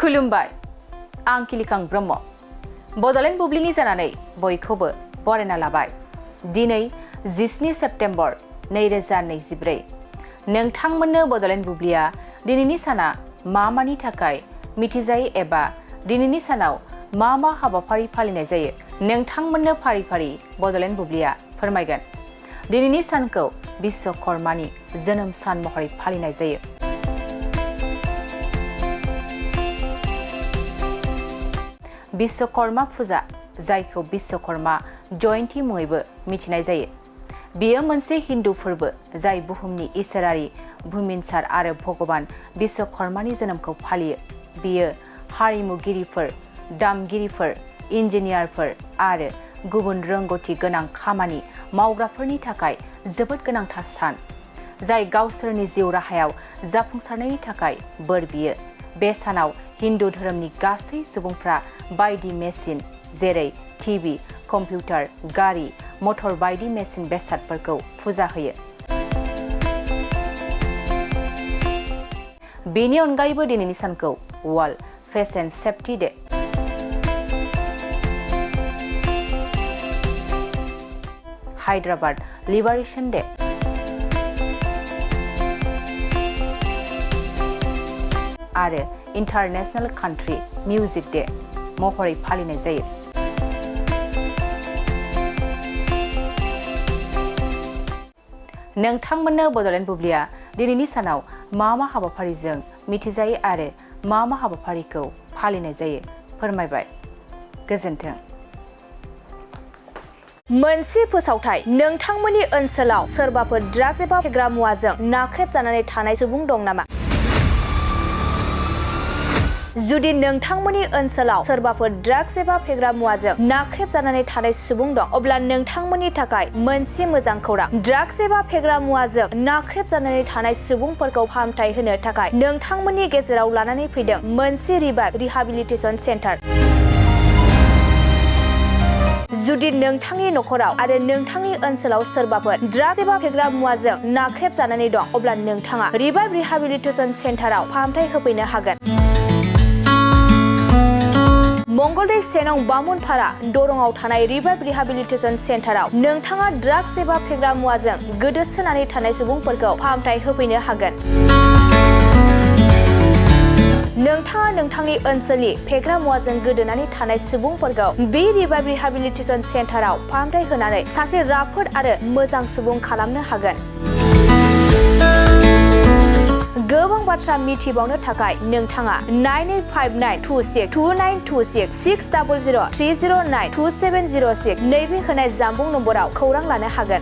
खुलुमबाय आं किलिकां ब्रह्म बड'लेण्ड बुब्लिनि जानानै बयखौबो बरायना लाबाय। दिनै 17 सेप्तेम्बर 2024 नोंथांमोननो बड'लेण्ड बुब्लिया दिनैनि साना मानि थाखाय मिथिजायो एबा दिनैनि सानाव मा हाबाफारि फालिनाय जायो नोंथांमोननो फारि फारि बड'लेण्ड बुब्लिया फोरमायगोन। दिनैनि सानखौ बिश्वकर्मानि जोनोम सान महरै फालिनाय जायो। बिश्वकर्मा फुजा जायखौ बिश्वकर्मा जयन्ती मुङैबो मिथिनाय जायो। बेयो मोनसे हिन्दु फोरबो जाय बुहुमनि इसोरारि बुमिनसार आरो भगवान बिश्वकर्मानि जोनोमखौ फालियो। बेयो हारिमुगिरिफोर, दामगिरिफोर, इन्जिनियारफोर आरो गुबुन रोंगौथि गोनां खामानि मावग्राफोरनि थाखाय जोबोद गोनांथार सान, जाय गावसोरनि जिउ राहायाव जाफुंसारनायनि थाखाय बोर बियो। बे सानाव हिन्दु धोरोमनि गासै सुबुंफ्रा बायदि मेसिन जेरै टिभि, कम्पिउटार, गारि मटर बायदि मेसिन बेसादफोरखौ फुजा होयो। बेनि अनगायैबो दिनैनि सानखौ world fashion safety day, Hyderabad liberation day आरो इन्टारनेशनल कान्ट्री मिउजिक डे महरै फालिनाय जायो। नोंथांमोननो बड'लेण्ड बुब्लिया दिनैनि सानाव मा हाबाफारिजों मिथिजायो आरो मा हाबाफारिखौ फालिनाय जायो फोरमायबाय। गोजोन्थों। मोनसे फोसावथाय नोंथांमोननि ओनसोलाव सोरबाफोर ड्राग्स एबा फेग्रा मुवाजों नाख्रेबजानानै थानाय सुबुं दं नामा? जुदि नोंथांमोननि ओनसोलाव सोरबाफोर ड्राग्स एबा फेग्रा मुवाजों नाख्रेबजानानै थानाय सुबुं दं, अब्ला नोंथांमोननि थाखाय मोनसे मोजां खौरां। ड्राग्स एबा फेग्रा मुवाजों नाख्रेबजानानै थानाय सुबुंफोरखौ फाहामथाय होनो थाखाय नोंथांमोननि गेजेराव लानानै फैदों मोनसे रिभाइभ रिहाबिलिटेसन सेन्टार। जुदि नोंथांनि नखराव आरो नोंथांनि ओनसोलाव सोरबाफोर ड्राग्स एबा फेग्रा मुवाजों नाख्रेबजानानै दं, अब्ला नोंथाङा रिभाइभ रिहाबिलिटेसन सेन्टाराव फाहामथाय होफैनो हागोन। मंगलदै 1 नं बामुनपारा दरंआव थानाय रिभाइभ रिहाबिलिटेसन सेन्टाराव नोंथाङा ड्राग्स एबा फेग्रा मुवाजों गोदोसोनानै थानाय सुबुंफोरखौ फाहामथाय होफैनो हागोन। नोंथाङा नोंथांनि ओनसोलनि फेग्रा मुवाजों गोदोनानै थानाय सुबुंफोरखौ बे रिभाइभ रिहाबिलिटेसन सेन्टाराव फाहामथाय होनानै सासे राफोद आरो मोजां सुबुं खालामनो हागोन। गोबां बाथ्रा मिथिबावनो थाखाय नोंथाङा 9859262926 60030927006 नैबे होनाय जानबुं नम्बराव खौरां लानो हागोन।